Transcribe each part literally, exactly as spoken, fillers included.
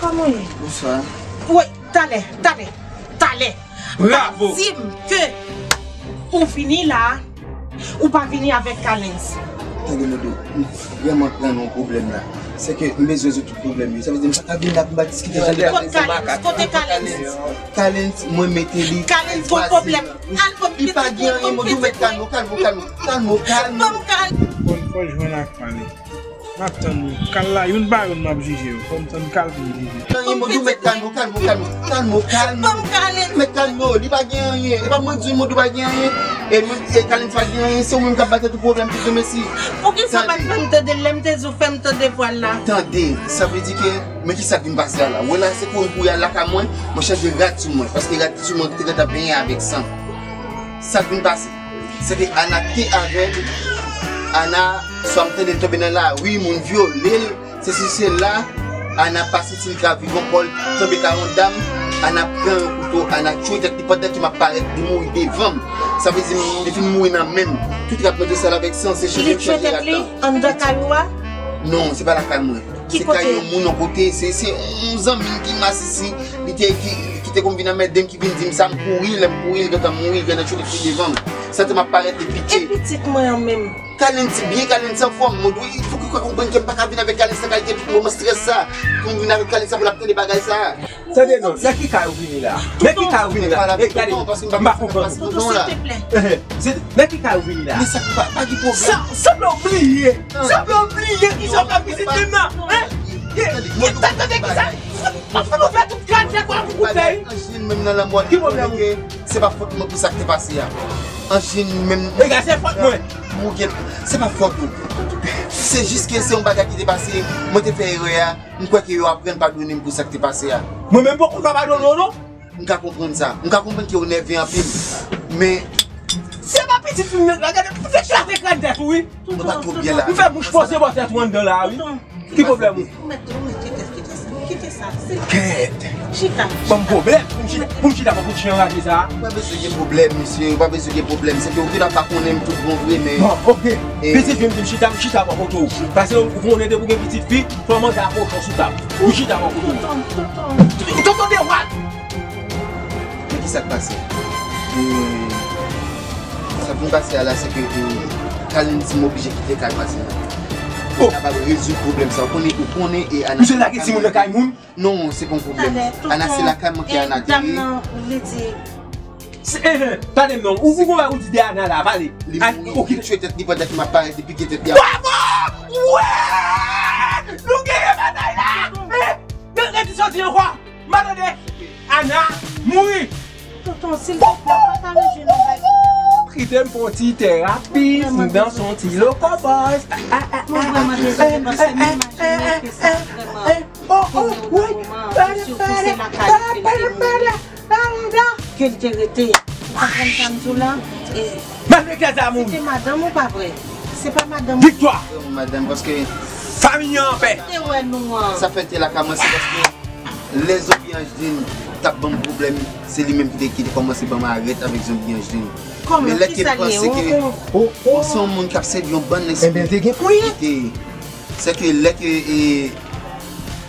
Kòman w ye? Bonswa. Wi, talè, talè, talè. Bravo! Pa di m ke ou vini la, ou pa vini avèk Kalens. Tande, Modou, m vrèman pran nan yon pwoblèm la. Se ke m bezwen rezoud tout pwoblèm yo. Sa vle di m pa ka vin la pou m pa diskite avèk Kalens. Kote Kalens? Kote Kalens? Kalens, mwen mete li. Kalens gon pwoblèm. Al, li pa gen anyen, Modou, mèt kalme w, kalme w, kalme w, kalme w, kalme w. Bon, fò jwenn ak pale. M ap tann yo. Kal la, youn pa youn, m ap jije yo. Fò m tann Kal pou m jije. Nan yon Modou, mèt kalme w, kalme w, kalme w, kalme w, kalme w. Mèt kalme w, li pa gen anyen. E pa mwen di Modou pa gen anyen. E mwen, e Kalens pa gen anyen. Se ou menm k ap ba tèt ou pwoblèm, tout mesi. Poukisa w pa t fè m tande l lè m te di w fè m tande vwa l la? Tande, sa vle di ke, men kisa k vin pase a la? Wè la, se kouri pou y al lakay mwen, mwen chanje rad sou mwen. Paske rad ki sou mwen te gentan benyen avèk san. Sa k vin pase? Se te Ana ki te avè l. Ana, swa m tande l tonbe nan lari, moun vyole l, sesi sela. Ana pase, si l ka viv ankò, l tonbe kay yon dam. Ana pran yon kouto, Ana tchwe tèt li pandan ke m ap parèt, li mouri devan m. Sa vle di, li fin mouri nan men m. Tout rad mwen te sal avèk san, se chanje m chanje rad lan. Li tchwe tèt li anndan kay ou a? Non, se pa lakay mwen. Se kay yon moun yon kote, se, se yon zanmi m ki masisi, li te, ki, ki te konn vin anmède m, ki vin di m sa, m kouri, lè m kouri, li gentan mouri, li gentan tchwe tèt li devan m. Sa te m ap parèt li pitye. E pitit mwen an menm? Kalens byen, Kalens anfòm, Modou, fòk ou konprann ke m pa ka vin avèk Kalens nan kalite moman estrès sa, pou m vin avèk Kalens sa pou l ap tande bagay sa. Tande non, nan ki kay ou vini la? Nan ki kay ou vini la? Nan ki kay ou vini la? M pa konprann. Tonton, silteplè. Nan ki kay ou vini la? Men sa pa, pa gen pwoblèm. Sa, sanble w bliye. Sanble w bliye kisa w fè pitit menm nan. Hein? Tande, tande kisa? Fòk nou fè tout kal fè kwa pou koupe. Anjin menm nan lanmò. Ki pwoblèm ou? Se pa fòt mwen pou sa k te pase a. Anjin menm. Egal, se fòt mwen. Mougen, se pa fòt ou. Se jis ke se yon bagay ki te pase, mwen te fè erè a. M kwè ke yo aprann padone m pou sa k te pase a. Mwen menm poko ka padone w non. M ka konprann sa. M ka konprann ke w nève anpil. Men se pa pitit fi m nan, gade, m fèk lave kran tèt ou wi. Mwen pa twò byen la. M fè bouch poze bò tèt ou anndan la wi. Ki pwoblèm ou? Ou mèt, ou mèt kite, kite sa, kite sa. Kèt. Chita. Ban m pwoblèm pou m chita, pou m chita bò kote chen anraje sa a. Ou pa bezwen gen pwoblèm, mesye, ou pa bezwen gen pwoblèm. Se ke ou genlè pa konnen m tout bon vre, men. Bon, oke. Pitit fi m di m chita, m chita bò kote w. Paske ou konnen depi w gen pitit fi, fò w manje a kochon sou tab. M chita bò kote w. Tonton, tonton. Tonton de wat? Men kisa k pase? Sa k vin pase a la, se ke, e, Kalens di m oblije kite kay vwazen nan. Pou m kapab rezoud pwoblèm sa. Ou konnen, ou konnen, e Ana. Misye lage timoun nan kay moun? Non, se pa yon pwoblèm. Ana, se lakay mwen ke Ana te ye. Dam nan, li di. Tande m non, ou, ou konn ou di de Ana la, pale. Li mouri, li tchwe tèt li pandan ke m ap parèt, li pike tèt li. Bravo! Wi! Nou genyen batay la! Redi sa w di ankò. M pa tande. Ana mouri. Tonton, silvouplè, pa ka rejwe nan bagay. Kite m fè yon ti terapi, m danse yon ti loco boys. Mwen vrèman dezole paske m imajine ke sa vrèman te gen yon bon moman, sitou se lakay li ke l te mouri, ke l te rete. Ou konprann sa m di w la? E Malfektè sa moun. Se te madanm ou pa vre? Se pa madanm ou? Viktwa. Madanm, paske fanmi an anpè. Te wè nou an. Sa fè l te lakay mwen, se paske lè zonbi Angeline t ap ban m pwoblèm, se li menm ki te, ki te kòmanse ban m arèt avèk zonbi Angeline. Kòman? Men lè ke m panse ke, oh, oh, se yon moun k ap sèvi yon bann lespri ki te, se ke lè ke, e,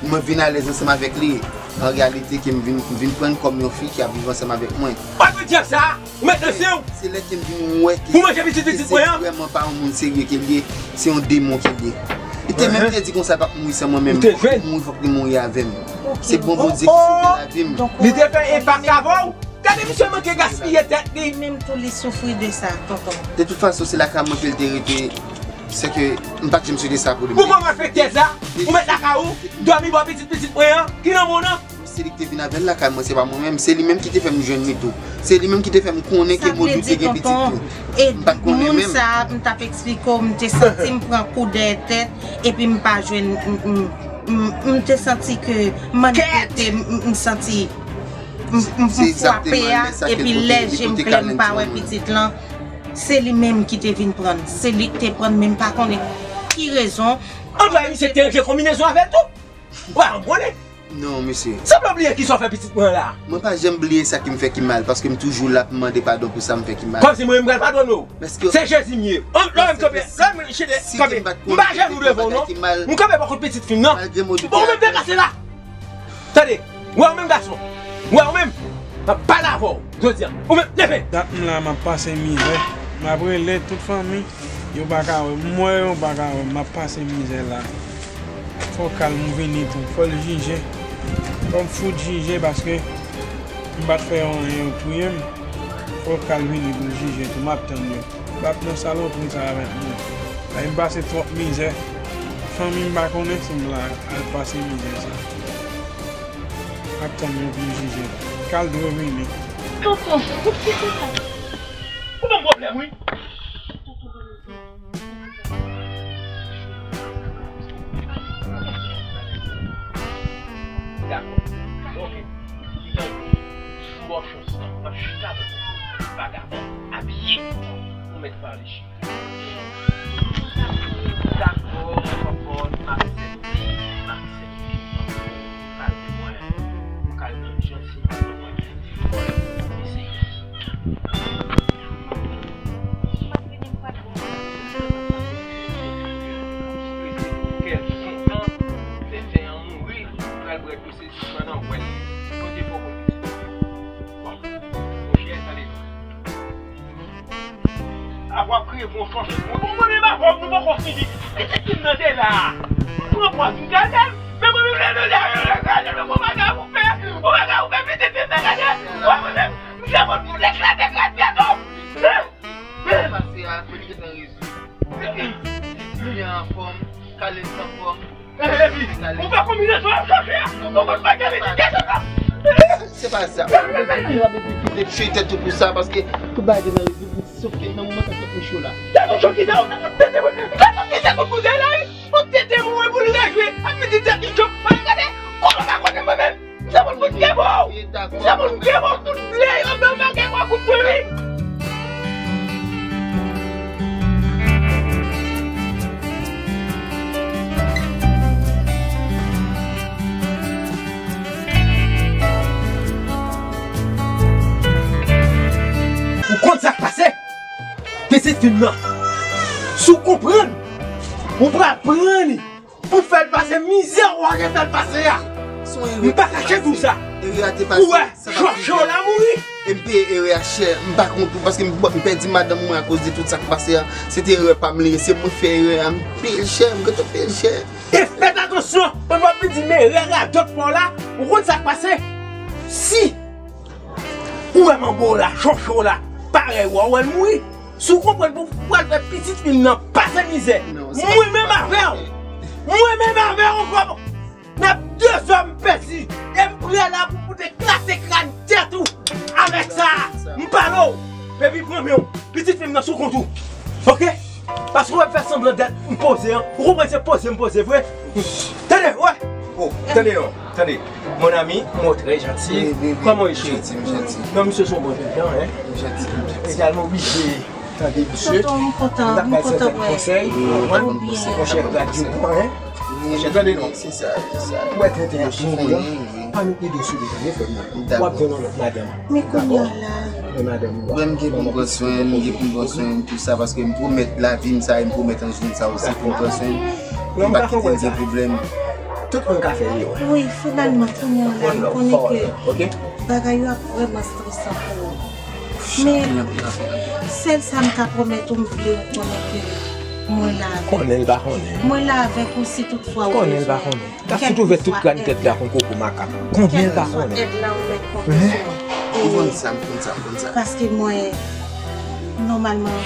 mwen vin alèz ansanm avèk li, an reyalite ke m vin, m vin pran l kòm yon fi ki ap viv ansanm avèk mwen. Ou pa konn dyab sa? Ou met nan sen w. Se lè ke m vin wè ke pou manje pitit pitit mwen an, se vrèman pa yon moun serye ke l ye, se yon demon ke l ye. Li te menm te di konsa l p ap mouri san mwen menm. Li te jwenn. Pou mouri, fòk li mouri avè m. Se bon Bondye ki sove lavi m. Li te fè enpak avè w. Gade misye manke gaspiye tèt li. Li menm tou li soufri de sa, tonton. De tout fason, se lakay mwen ke l te rete. Se ke m pa t janm swete sa pou li. Ou konn malfektè sa? Ou met lakay ou, dòmi bò pitit pitit mwen an, ki nan moun nan? Se li ki te vin avè l lakay mwen, se pa mwen menm. Se li menm ki te fè m jwenn li tou. Se li menm ki te fè m konnen ke Modou te gen pitit tou. M pa t konnen menm. Sa vle di, tonton, e moun sa a, m t ap eksplike w, m te santi m pran kou dèyè tèt, epi m pa jwenn, m, m, m, m te santi ke m annik rete, m, m, m santi m, m, m frape a, epi lè je m klè m pa wè pitit lan, se li menm ki te vin pran l. Se li ki te pran l, men m pa konnen ki rezon. Anplwaye misye te ranje konbinezon avè l tou. Ou pa janm konnen. Non, mesye. Sanble w bliye kisa w fè pitit mwen la. Mwen pa janm bliye sa ke m fè ki mal, paske m toujou la pou m mande padon pou sa m fè ki mal. Kòmsi mwen menm pral padone w? Se Jezi m ye. Lè m kanpe, lè m chita kanpe, m pa jenou devan w non. M kanpe bò kot pitit fi m nan. Ou menm depase la. Ou wè ou menm gason? Ou wè ou menm? M ap pale avè w jodi a. Ou menm, leve! Dat m la, m ap pase mizè. M ap rele tout fanmi. Yo pa ka wè m. M wè yo pa ka wè m. M ap pase mizè la. Fò Kal m vini tou. Fò l jije. Fò m fout jije paske m pa t fè yo anyen, yo touye m. Fò Kal vini pou l jije tou. M ap tann yo. M ap nan salopri sa avèk nou. Ay, m pase twòp mizè. Fanmi m pa konnen si m la al pase mizè sa. M ap tann yo pou yo jije. Kal dwe vini. Tonton, ou ki se sa? Ou ban m pwoblèm, wi. Dakò. Ok. Li tankou. Bon chans lan. M ap chita pou vagabon. Abye. Ou mèt pale chita. Dakò, dakò, m aksepte, m aksepte. Pale mwen, m kal nan jan si m pa nan mwen ki te fò, m eseye. Kèl kontan, lè fè an mouri, pral bwè dlo sezisman nan wèl li. Kote fò konn piti. Bon, monchè, tande. Apre ap kriye pou yon chòch. Bon, mwen menm avè w, nou poko fini. Pitit fi m nan te la. M pran pòz, m gade l. Men mwen menm, lè nou gade l, gade l, men bon bagay ou fè. Bon bagay ou fè, pitit fi m nan gade l. Wè mwen menm, m te konn pou l eklate kras tèt ou. Sa pase a, fò li gentan rezoud. Li anfòm, Kalens anfòm. Epi, ou pa konbinezon ap chache a, ou konn bagay li te deja. Se pa sa. Ou bezwen kite tchwe tèt ou pou sa, paske tout bagay gen nan rezoud, sòf ke nan moman sa tèt mwen cho la. Tèt ou cho ki sa, ou ta konn tete mwen, ou ta konn ki tèt ou pou de la, wi. Ou tete mwen pou li rejwe, ak pitit tèt li cho. Mwen gade, kòman ou pa konnen mwen menm? Sa moun fout gen bon! Sa moun gen bon tout ble yo nan bagay mwen kout mwen wi! Ou konn sa k pase? Pitit fi m nan. Si w konprann, ou pral pran li. Pou fè l pase mizè ou gentan fè l pase a. M pa kache di w sa. Ou wè, chòche w la mouri. E m peye erè a chè. M pa kont ou paske m, m pèdi madanm mwen akoz de tout sa k pase a. Se te erè pa m li ye. Se mwen k fè erè a. M peye l chè. M gentan peye l chè. E fèt atansyon. Pandan w ap vin di m erè radòt pa w la, ou konn sa k pase? Si ou wè manbo w la, chòche w la, parèy ou a, ou wè l mouri. Si w konprann pou w pral fè pitit fi m nan pase mizè, mwen menm avè w, mwen menm avè w ankò, n ap de zòm pèdi, e m prè la pou pote klate kràn tèt ou avèk sa a. M pale w, baby, pran men w, pitit fi m nan sou kont ou, oke? Paske w ap fè sanblan dèt m poze an, ou konprann se poze m poze vre? Tande, wè! Oh, tande non, tande. Mon ami, mot très gentil. Comment il est? Gentil, gentil. Non, monsieur, son bon temps, hein? Gentil, gentil. Également obligé. Tande, monsieur. Tonton, m kontan, m kontan wè. Konsèy, ou konprann? Mon cher, radio, hein? Mon cher, tande non. Se sa, se sa. Ou wè tenten ap mouri an. Pa met li dosye li, tande, frè m nan. W ap jwenn yon lòt madanm. Men kounye a la. Dakò? Men madanm ou a. Mwen, m gen pou m pran swen, m gen pou m pran swen, tout sa, paske m pwomèt lavi m sa, e m pwomèt anjou m sa osi pou m pran swen. Pou m pa kite l gen pwoblèm. Tout moun ka fè erè. Wi, finalman, kounye a la, m konnen ke bagay yo ap vrèman stresan pou ou. Men, sèl sa m ka pwomèt ou, m vle ou konnen ke mwen la avèk ou. Konnen l pa konnen. Mwen la avèk ou si tout fwa ou bezwen. Konnen l pa konnen. L ap fout ouvè tout kràn tèt la kon koko makak. Konnen l pa konnen. Kèlkeswa èd la ou mèt konte sou mwen. M konn sa, m konn sa, m konn sa. Paske mwen, nòmalman,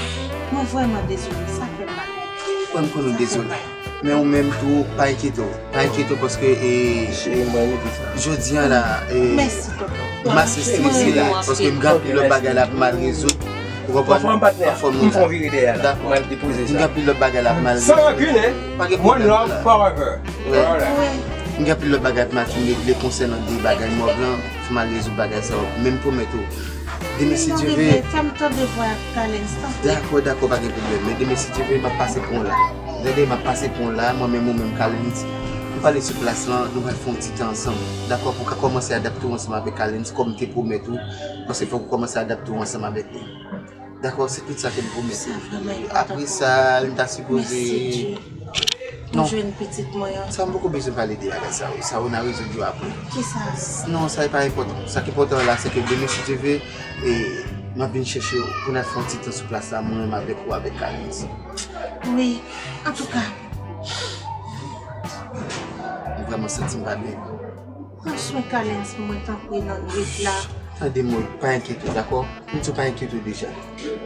mwen vrèman dezole. Sa fè m mal. Mwen, m konn ou dezole. Men ou menm tou, pa enkyete w. Pa enkyete w paske, e, jodi a la, e, m ase strese paske m gen anpil lòt bagay la pou m al rezoud. Ou konprann? Anfòm nou la. Dakò. M gen anpil lòt bagay la pou m al rezoud. Pa gen pwoblèm la. M gen anpil lòt bagay pou m al fin regle konsènan de bagay mòg lan. Pou m al rezoud bagay sa yo. Men m pwomèt ou. Demen si Dye vle. Fè m tande vwa Kalens, tanpri. Dakò, dakò, pa gen pwoblèm. Men demen si Dye vle, m ap pase pran w la. Tande, m ap pase pran w la, mwen menm ou menm Kalens. Nou pale sou plas lan, nou pral fè yon ti tan ansanm. Dakò, pou w ka kòmanse adapte w ansanm avèk Kalens, kòm m te pwomèt ou. Paske fòk ou kòmanse adapte w ansanm avèk li. Dakò, se tout sa ke m pwomèt ou. Apre sa, m ta sipoze Non. M jwenn pitit mwen an. Sa m poko bezwen pale de bagay sa yo. Sa yo n a rezon yo apre. Kisa? Non, sa e pa enpòtan. Sa ki enpòtan la, se ke demen, si Dye vle, e, m ap vin chèche w pou n al fè yon ti tan sou plas la, mwen menm avèk ou, avèk Kalens. Wi, antouka. M vrèman santi m pa byen. Pran swen Kalens pou mwen, tanpri, nan nwit la. Tande mwen, pa enkyete w, dakò? M di w pa enkyete w deja.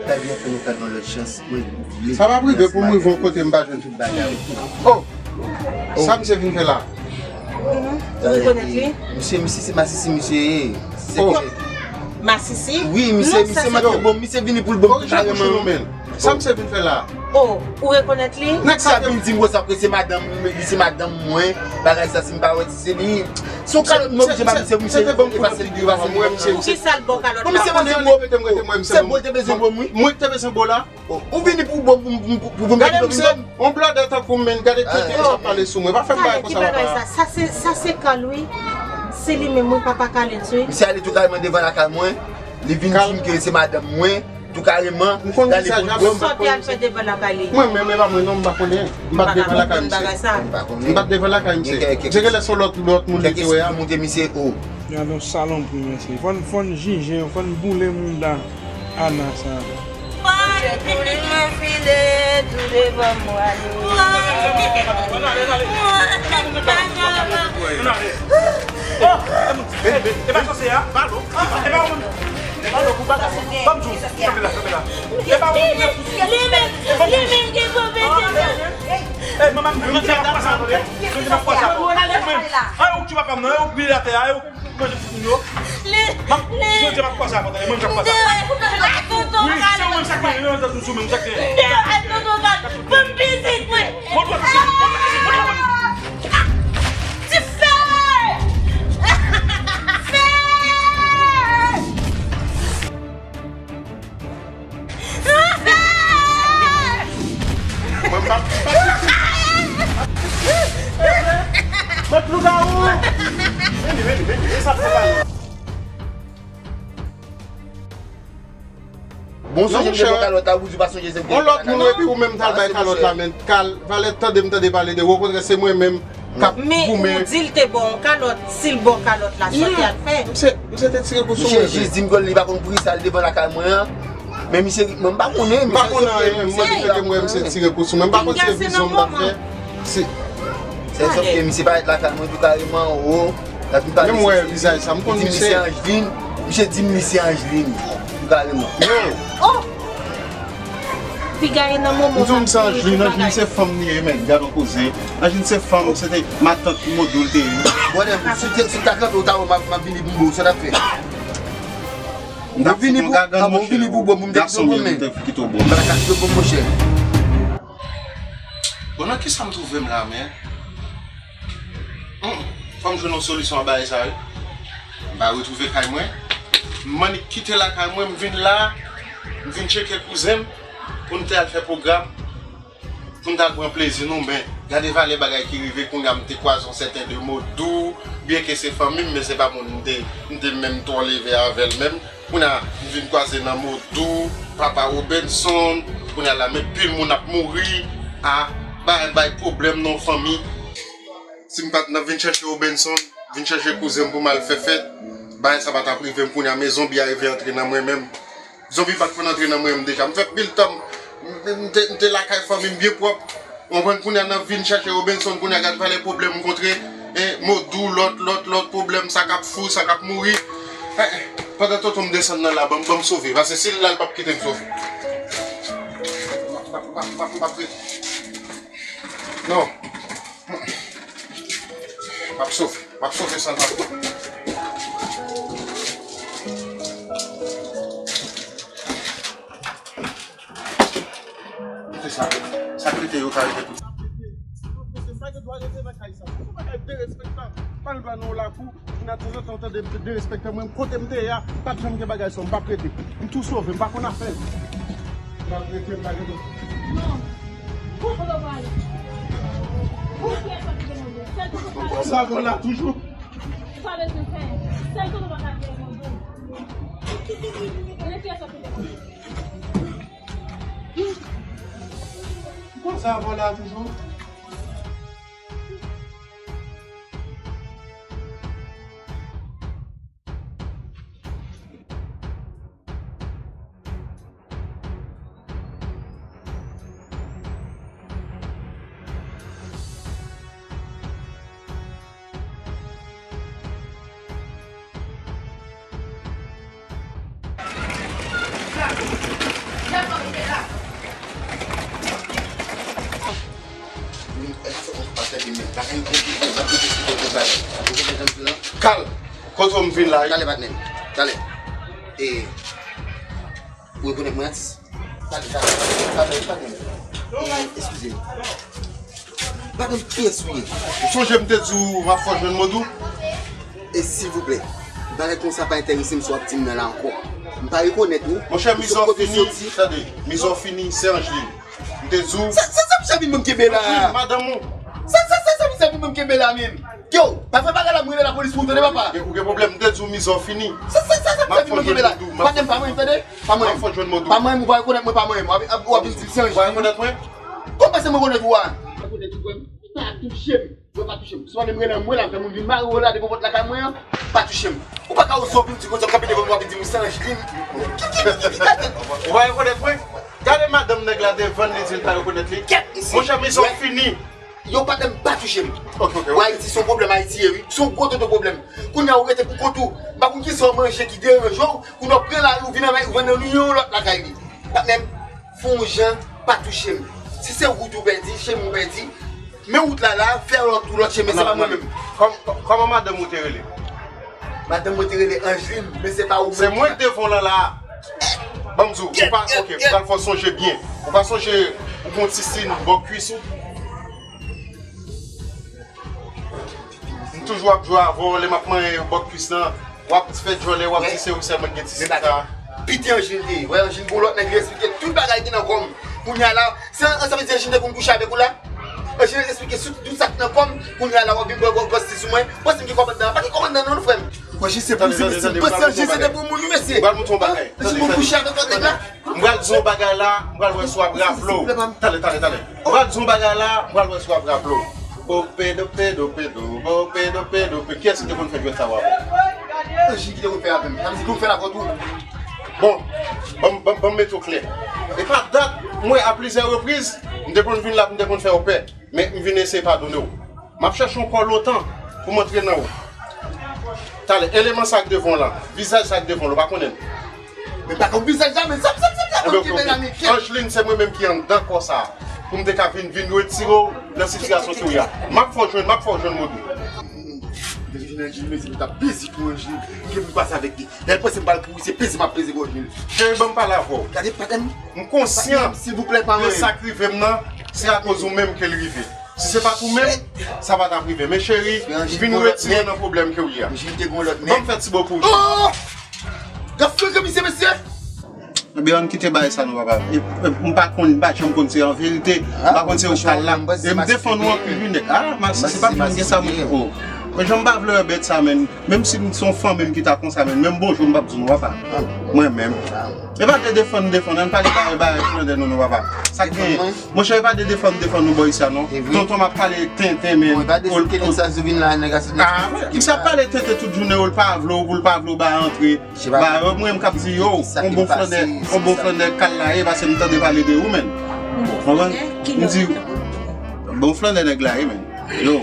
Talè a fè nou ka gen yon lòt chans. Mwen vle... Sa p ap rive pou m rive yon kote m pa jwenn tout bagay. Oh! Sa misye vin fè la? Ou rekonèt li? Misye, misye se masisi, misye ye. Se... Oh! Masisi? Wi, misye, misye mande bon, misye vini pou l bon kareman. Sa misye vin fè la? Oh, ou rekonèt li? Nèg sa vin di m konsa ke se madanm, li se madanm mwen, bagay sa, si m pa wè, se li. Se yon kalòt mwen oblije ba misye, misye efase figi, efase figi. Pou ki sa l ba w kalòt la? Misye vin di m, se bo l te bezwen bo m, wi. Mwen ki te bezwen bo la. Oh, ou vini pou bo m, pou, pou, pou, pou m... Gade misye, yon blòdè tankou m, men gade kiyete misye ap pale sou mwen. Pa fè m bagay konsa, papa. Sa se, sa se Kal, wi. Se li menm, wi, papa Kalens, wi. Misye ale tou kareman devan lakay mwen. Li vin di m ke se madanm mwen. Tou kareman, m konn misye a, m pa konn misye. Sa w te al fè devan lakay li? Mwen menm, e pa mwen non, m pa konnen. M pa t devan lakay misye. M pa t devan lakay misye. Genlè se yon lòt, lòt moun li te wè a. Monte misye o. Gade yon salopri mesye. Fò n, fò n jije yo, fò n boule mouda Ana sa. Mwen file tou devan mwen. E pa sòsyè a? Palo. E pa ou menm. Palo pou bagay. Ban m di w. Kanpe la, kanpe la. E pa ou menm. Li menm, li menm ki pwofesè. Ey, manman, mwen di ap pase a kote. Mwen di ap pase a kote. Ay, ou ki papa m nan, ou ki atè a, ou manje ti moun yo. Li, li. Mwen di ap pase a kote, mwen di ap pase a kote. Wi, se ou menm sa k te, se ou menm sa k te. Pou m pitit mwen. Montre w pitit, montre w pitit, montre w pitit. Ti fè! Fè! Mwen pa, pa. Mwen lougawou. Vini, vini, vini, e sa fè la. Bon, sonje m te ba w kalòt la, ou di w pa sonje se m te ba w kalòt la. Yon lòt moun epi ou menm t al bay kalòt la, men Kal, valè tande m tande pale de ou, okontrè se mwen menm k ap goumen. Men ou di l te ba w yon kalòt, si l ba w kalòt la, sa w te al fè? Misye, misye te tire kou sou mwen. Misye jis di m ke li pa konn poukisa l devan lakay mwen an. Men misye, mwen m pa konnen, m pa konnen anyen, mwen te fèk m wè misye tire kou sou mwen, m pa konn si se vizyon m t ap fè. Se, se sòf ke misye parèt lakay mwen tou kareman, o, l ap vin pale. Menm wè vizaj sa, m konn misye. Misye di m li se Angeline, tou kareman. Yo! Oh! Piga e nan moman m di w m se Angeline, Angeline se fanm li ye, men gad yon koze. Angeline se fanm, se te matant Modou l te ye. Bon, si w te, si w ta kanpe, ou ta wè m ap, m ap vini pou m bo w, sa w t ap fè? M t ap fout yon gagann, monchè. Ou vini pou, ah bon, ou vini pou bo m, m te kite w bo m, men. M pa ka kite w bo m, monchè. Bon, nan kisa m twouve m la, men? Hmm, fò m jwenn yon solisyon a bagay sa, wi. M pa retwouve kay mwen. M annik kite lakay mwen, m vin la, m vin tcheke kouzen m pou n te al fè pwogram, pou n t al pran plezi nou, men gade valè bagay ki rive kounye a, m te kwaze yon sèten de Modou, byenke se fanmi m, men se pa moun m te, m te menm twò leve avè l menm. Kounye a, m vin kwaze nan Modou, papa Robenson, kounye a la, men pil moun ap mouri, a, bay, bay pwoblèm nan fanmi. Si m pa t nan vin chèche Robenson, vin chèche kouzen m pou m al fè fèt, bagay sa pa t ap rive m kounye a, men zonbi a rive antre nan mwen menm. Zonbi pa t konn antre nan mwen menm deja. M fè pil tan, m, m te, m te lakay fanmi m byen pwòp. Ou konprann, kounye a nan vin chèche Robenson, kounye a gad valè pwoblèm m kontre, e, Modou, lòt, lòt, lòt pwoblèm, sa k ap fou, sa k ap mouri. E, e, pandan tonton m desann nan la, ban m, ban m sove, paske si l la, l p ap kite m sove. M ap, m ap, m ap, m ap, m ap rete. Non. M ap sove, m ap sove san l p ap. Koute sa, sa k rete yo ka rete tout. Sa gen dwa rete nan kay sa. Se yon bagay derespektan. Mal ba nan lakou, m a tanzantan tande m te derespektan mwen. Kote m te ye a, pa t janm gen bagay sa, m p ap rete. M tou sove, m pa konn afè. M p ap rete, m pa gen dwa. Non. Pou kote w prale? Pou kiyès w ap kite manje? Sèl kote w prale. Sa bon la toujou. Ou pa bezwen fè. Sèl kote w pa ka kite manje. Kote kiyès w ap kite manje? Konsa, vòlè a toujou. Kal, kote w m vin la? Talè, patnè m. Talè. E, ou rekonèt mwen, atis? Talè, talè, talè, patnè m. E, eskize m. Patnè m, kiyès ou ye? Ou sonje m te di w m ap fè w jwenn Modou? E silvouplè, bagay konsa pa enterese m si w ap di m nan la ankò. M pa rekonèt ou. Monchè, mizè w fini, tande, mizè w fini, se Angeline. M te di w. Sa, sa, sa, sa vin ban m kenbe la? Angeline, madanm ou. Sa, sa, sa, sa, sa vin ban m kenbe la menm? Yo, pa fè bagay la, m rele lapolis pou ou, tande papa. Ou gen pwoblèm, m te di w mizè w fini. Sa, sa, sa, sa, sa vin ban m kenbe la? Patnè m, pa mwen, tande? Pa mwen. M ap fè w jwenn Modou. Pa mwen, ou pa rekonèt mwen, pa mwen. W ap, w ap vin di m se Angeline. Ou pa rekonèt mwen? Kòman se mwen rekonèt ou a? Ou pa touche m. Mwen pa touche m. Si w pa vle m rele mwen la, fè moun vin mare w la devan pòt lakay mwen an, pa touche m. Ou pa ka oze w vin di konsa, w kanpe devan mwen, w ap di m se Angeline. Ki, ki, ki, ki, ki, gade. Ou pa rekonèt mwen? Gade madanm nèg la devan l, li di l pa rekonèt li. Kèt isi. Monchè, mizè w fini. Yo, patnè m, pa touche m. Ok, ok, ok. Ou Ayiti, se yon pwoblèm Ayiti ye, wi. Se yon gwo toto pwoblèm. Kounye a, ou rete pou kont ou. M pa konn kisa w manje ki deranje w. Kounye a, w pran lari, ou vin anvayi, ou vin nan yon lòt lakay li. Patnè m, fè yon jan, pa touche m. Si se wout ou pèdi, chemen ou pèdi, men wout la la, fè lòt, lòt chemen, se pa mwen menm. Kòm-, kòman madanm ou te rele? Madanm mwen te rele Angeline, men se pa ou menm. Se mwen k devan w lan la. Ban m di w, ou pa, ok, ou pral fè w sonje byen. Ou pa sonje ou gon ti sin bò kwis ou? M toujou ap jwe avè w, lè m ap manyen bò kwis lan, w ap fè djòlè, w ap di se ou sèlman ki gen ti sin sa. Piti Angeline te ye. Wè, Angeline gon lòt nèg, li esplike tout bagay ki nan kò m. Kounye a la, se an, sa vle di Angeline te konn kouche avèk ou la? Angeline esplike sou tout sa k nan kò m. Kounye a la, w ap vin pran gwo pòz sou mwen. Pòz ki kòmandan? Pa gen kòmandan non, frè m. Wè, jis se pou, se pou, se pou, se pou moun, mesye. M pral montre w bagay. Mesye, moun kouche avèk lòt nèg la. M pral di w bagay la, m pral wè si w ap raple w. Talè, talè, talè. M pral di w bagay la, m pral wè si w ap raple w. Dope, dope, dope, do, dope, dope, dope. Kiyès ki te konn fè jwèt sa w avè w? Anji ki te konn fè avè m. Sa vle di ke w fè l avè w tou. Bon, ban m, ban m, ban m mete w klè. E pa dat, mwen, a plizyè repriz, m te konn vin la pou m te konn fè w pè. Men m vin eseye padone w. M ap chèche yon kò lotan pou m antre nan ou. Talè, eleman sa k devan w la, vizaj sa k devan w la, ou pa konnen l? Men pa konn vizaj la, men sa, sa, sa, sa, Ebyen, ok, ok. Angeline, se mwen menm ki anndan kò sa a. Pou m te ka vin, vin retire w nan sitiyasyon ke w ye a. M ap fè w jwenn, m ap fè w jwenn, Modou. Depi vin Angeline, se pou ta peze pou Angeline, ke pou pase avèk li. Lè l panse m pral kouri, se peze m ap peze pou Angeline. Cheri, ban m pale avè w. Gade, patnè m. M konsyan de sa k rive m nan, se akoz ou menm ke l rive. Si se pa t ou menm, sa pa t ap rive. Men cheri, vin retire w nan pwoblèm ke w ye a. Ban m fè ti bo pou ou. Oh! Gad frekan misye, mesye! Ebyen, ann kite bagay sa non, papa. E, e, m pa konn, m pa janm konn se an verite. M pa konn se ou k al la. E m defann ou anpil wi nèt. Ah, mas se pa m gen sa m. Oh. Men jan m pa vle wè bèt sa, men. Menm si m se yon fanmi m ki ta konsa, men menm bonjou m p ap di w non, papa. Mwen menm. E pa de defann, defann, ann pale bagay, bagay Flandè non, non, papa. Sa k genyen? Monchè, e pa de defann, defann nou bò isi a non. Tonton m ap pale tenten, men. Mwen pa de sou kèlèk sa sou vin la, nèg a sou nèg. Ah, wi, m sa pale tenten tout jounen, ou l pa vle w, pou l pa vle w ba antre. Ba, mwen m k ap di yo, yon bon Flandè, yon bon Flandè k al la ye, paske m tande pale de ou, men. Konprann? M di, bon Flandè nèg la ye, men. Yo.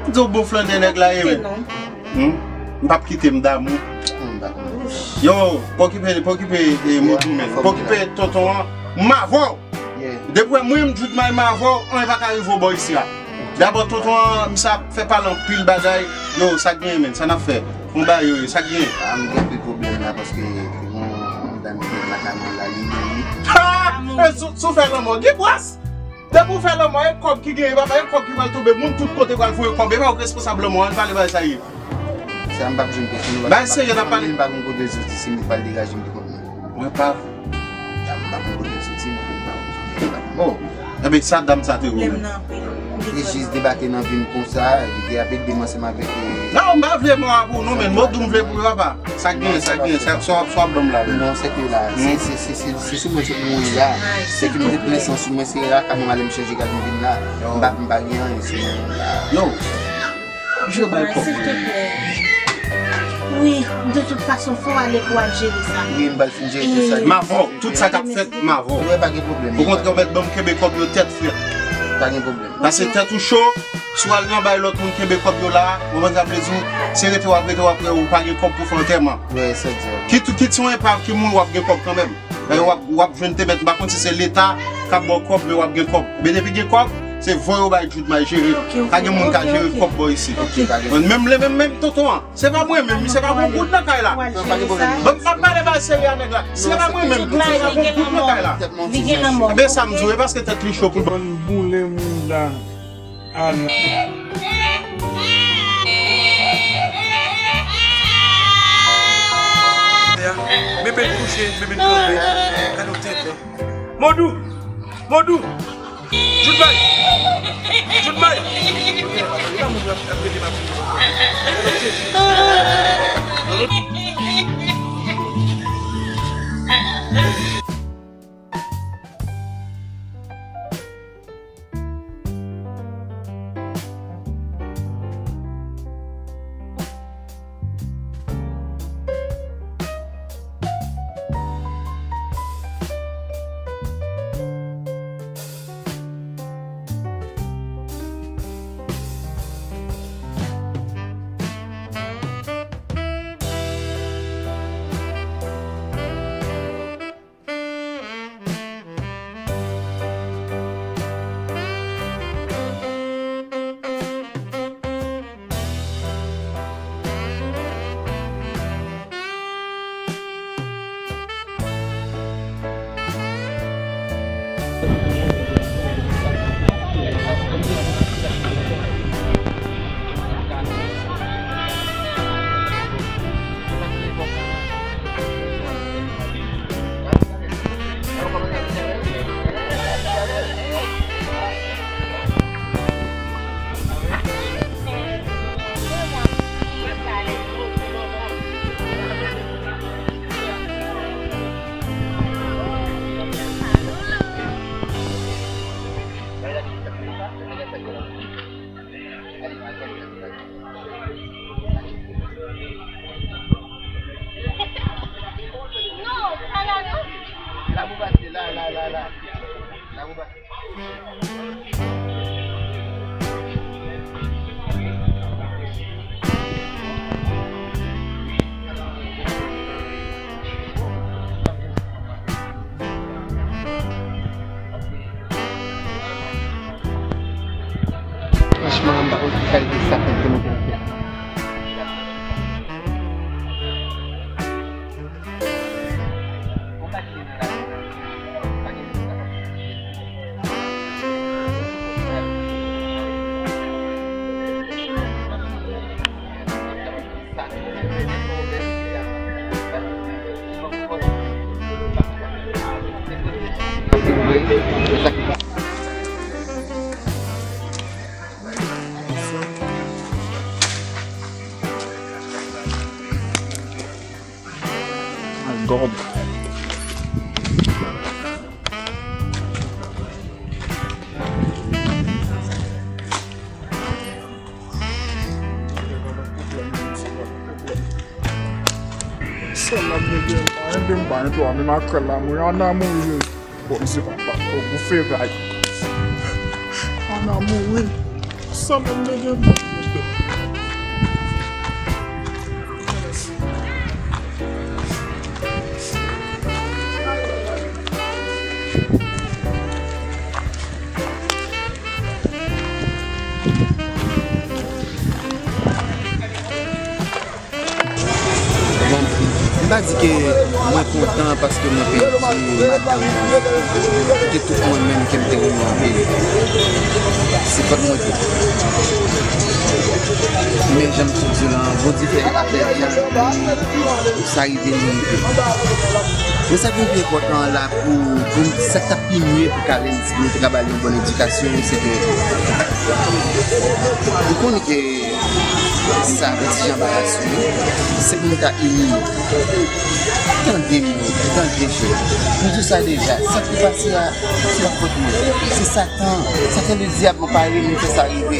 M di w bon Flandè nèg la ye, men. Hmm? M p ap kite m damou. Yo, pa okipe, pa okipe, eh, Modou, men. Pa okipe tonton an. M avè w. Depi w wè mwen m jouk may m avè w, anyen pa ka rive w bò isi a. Dabò tonton an, misye ap fè pale anpil bagay. Yo, sa k genyen, men? Sa n ap fè? Yon bagay yo ye, sa k genyen? Ah, m gen anpil pwoblèm la, paske yon, yon dam ki lakay mwen la, li, li, li. Ha! Eh, si w, si w fè lanmò, gen bras! Depi w fè lanmò, e kòb ki genyen, papa, e kòb ki pral tonbe. Moun tout kote pral voye kòb, e pa ou k responsab lanmò, ann pale bagay sa ye. Sa m p ap jwenn pèsonn, bagay serye n ap pale. M pa konn kote l soti, si m pral degaje m pou kont mwen. Mwen pa. M pa konn kote l soti, mwen pa konn. Oh, enben sa dam sa te wè. Li jis debake nan vi m konsa, li te ap ede m ansanm avèk, eh, non, m pa vle mò a pou nou, men Modou m vle pou papa. Sa k genyen, sa k genyen, sa, sa, sa w ap ban m la, men. Non, se ke la, se, se, se, se, se sou mwen sot mouri la. Se ke m te plen san sou mwen, se la ka mwen ale m chanje gad m vin la. M pa, m pa gen anyen sou mwen. Yo, jwe bay kòb. Silteplè. Wi, de tout fason, fò w ale pou w al jere sa. Wi, m pral fin jere tout sa. M avè w, tout sa k ap fèt, m avè w. Wi, pa gen pwoblèm. Okontrè, w mèt ban m kenbe kòb yo tèt frèt. Pa gen pwoblèm. Pase tèt ou cho, si w al nan bay lòt moun kenbe kòb yo la, ou konprann sa m vle di w, se rete w ap rete w ap wè ou pa gen kòb pou fè antèman. Wi, se di. Kit, kit se yon epav ki mouri, w ap gen kòb kanmenm. Lè w ap, w ap jwenn te bèt, m pa konn si se Leta k ap ba w kòb, men w ap gen kòb. Men depi gen kòb, se voye w bay Djoudmay jere. Ok, ok. Pa gen moun ka jere kòb bò isit. Ok, ok. Menm, menm, menm tonton an, se pa mwen menm, misye pa gon goud nan kay la. Bon, m ap pale ba serye a nèg la. Se pa mwen menm, misye pa gon goud nan kay la. Li gen lanmò. Ebyen sa m di w, e paske tèt li cho pou l ban. Bann boulen mouda. Ana. Bebe l kouche, bebe l kanpe. Gade yon tenten. Modou! Modou! Djoudmay! Djoudmay! Non, pa la non. La pou pase, la, la, la, la. La pou pase. Franchman, m pa konn ki kalite satann ke nou te fè. My God. Sèl la m te gen, pa gen, m pa gen twa, men makrèl la, mwen, Ana mouri. Bondye papa, oh, gwo feray. Ana mouri. Sa menm te gen bon. Bon, m pa di ke mwen kontan paske mwen pèdi madanm mwen, ki te tout mwen menm ke m te renmen anpil. Se fòt mwen tou. Men jan m sot di w la, Bondye fè, fè, fè sa rive, li rive. Men sa ki pi enpòtan la pou, pou sa k t ap pi mye pou Kalens, pou nou te ka ba l yon bòn edikasyon, se ke ou konnen ke sa, yon ti jan anbaras wi. Se pou nou ta ini. Tande mwen, tande jèn. M di w sa deja, sa k te pase a, se pa fòt mwen. Se Satan. Satan ledyab, mwen pa renmen fè sa rive.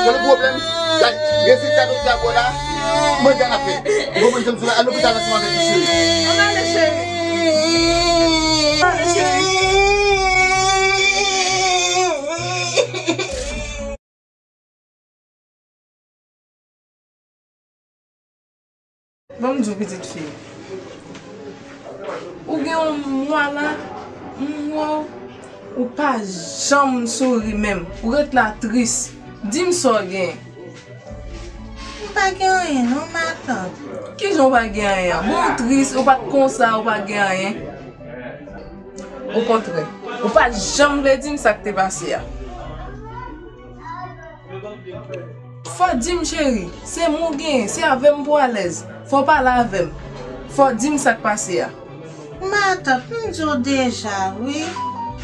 Gen yon pwoblèm. Gad, rezilta doktè a ba w la, mande a l ap fè. Ou konprann sa m di w la? Al lopital ansanm avèk li, cheri. Ann ale, cheri. Ann ale, cheri. Ban m di w, pitit fi. Ou gen yon mwa la, m wè w, ou pa janm souri menm. Ou ret la tris. Di m sa w gen. M pa gen anyen non, matant. Kijan w pa gen anyen an? Bon, ou tris, ou pa t konsa, ou pa gen anyen. Okontrè, ou pa t janm vle di m sa k te pase a. Fò w di m, cheri, se mwen w genyen, se avè m pou w alèz. Fò w pale avè m. Fò w di m sa k pase a. Matant, m di w deja, wi.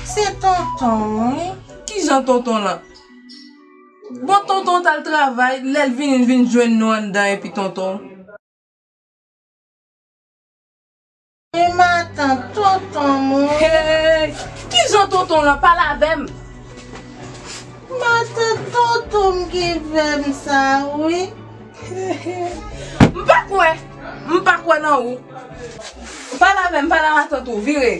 Se tonton m, wi. Kijan tonton lan? Bon, tonton t al travay, lè l vini, l vin jwenn nou anndan epi tonton. E matant, tonton m, wi. Hey! Kijan tonton lan? Pale avè m. Matant, tonton m ki fè m sa, wi. M pa kwè. M pa kwè nan ou. Pale avè m, pale a matant ou, vire.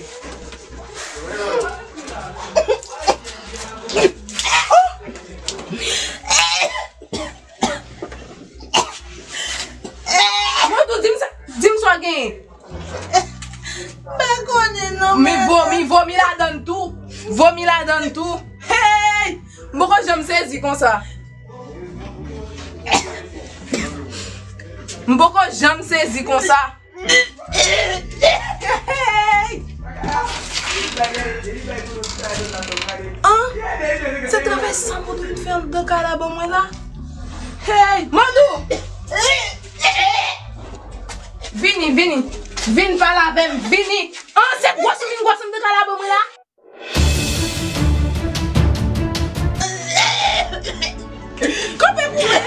Mwen tou, di m sa, di m sa w genyen. M pa konnen non, men matant. Vomi, vomi ladann tou. Vomi ladann tou. Hey! M poko janm sezi konsa. M poko janm sezi konsa. Hey! An? Se travèse sa Modou vin fè anndan kay la ban mwen la? Hey! Modou! Vini, vini. Vin pale avè m. Vini. An, se gwòs ou vin gwòs anndan kay la ban mwen la? Kanpe pou mwen.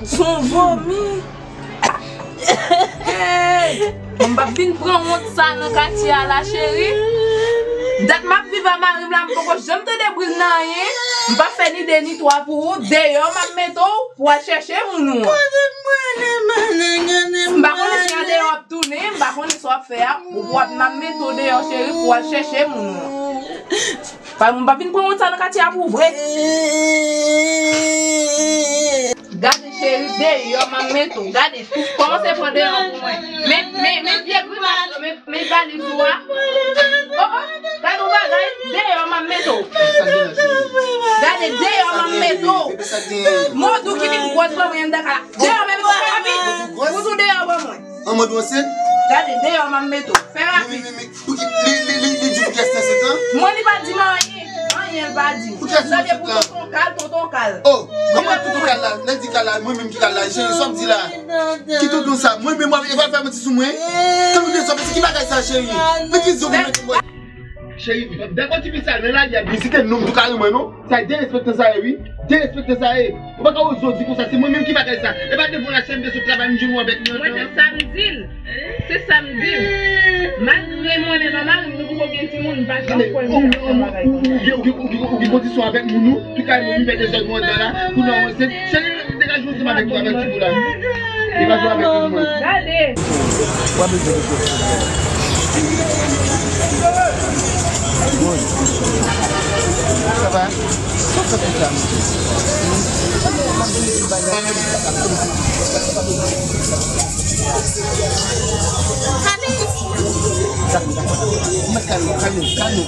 Son vomi. Hey! Bon, m p ap vin pran wont sa nan katye a la, cheri. Dat m ap viv a mari m la, m poko janm tande bri l nan anyen. M p ap fè ni de ni twa pou ou. Deyò m ap mete w pou w al chèche moun ou an. Kote m prale, matant, gade m. M pa konnen si an deyò w ap tounen, m pa konnen sa w ap fè a. Ou w ap, m ap mete w deyò, cheri, pou w al chèche moun ou an. Pa, m pa vin pran wont sa nan katye a pou vre. Gade, cheri, deyò m ap mete w. Gade, kòmanse pran deyò pou mwen. Men, men, men vye grimas, men, men valiz ou a. Oh, oh, gade yon bagay, deyò m ap mete w. Gade, deyò m ap mete w. Modou ki vin gwòs ban mwen anndan kay la. Deyò m ap mete w, fè rapid. Modou deyò ban mwen. An, Modou ansent? Gade, deyò m ap mete w. Fè rapid. Pouki li, li, li, li di pou kès nan setan? Mwen, li pa di m anyen. Anyen l pa di m. Pou kès nan setan? Tonton Kal, tonton Kal. Oh, kòman tonton Kal la? Lè di Kal la, mwen menm ki Kal la, cheri, sa w ap di la? Ki tonton sa? Mwen menm w ap, w ap fè manti sou mwen? Tankou de sa, se ki bagay sa, cheri? Men ki zo pou mete mwen? Cheri, dakò ti fi sa, nan lari a, vizite nonm tou kare mwen, non? Sa derespektan sa ye, wi. Derespektan sa ye. Ou pa ka oze di konsa, se mwen menm ki bagay sa. E pa devan la chèn de sou travay m jwenn ou avèk mwen. Mwen se sa m di l. Se sa m di l. Malgre mwen menm a mari m, nou poko gen timoun, m pa janm kwè m fè yon bagay konsa. Ou gen, ou gen, ou gen, ou gen kondisyon avèk moun ou, tou kay moun ou fè dezòd mwen anndan la, pou nou avanse. Cheri, degaje w ansanm avèk, avèk timoun la. Degaje w avèk timoun. Gade. W ap bezwen de kòb. Good. Sa va? Sa w fè konsa, mesye? Dakò, dakò, dakò. Ou mèt kalme w, kalme w, kalme w.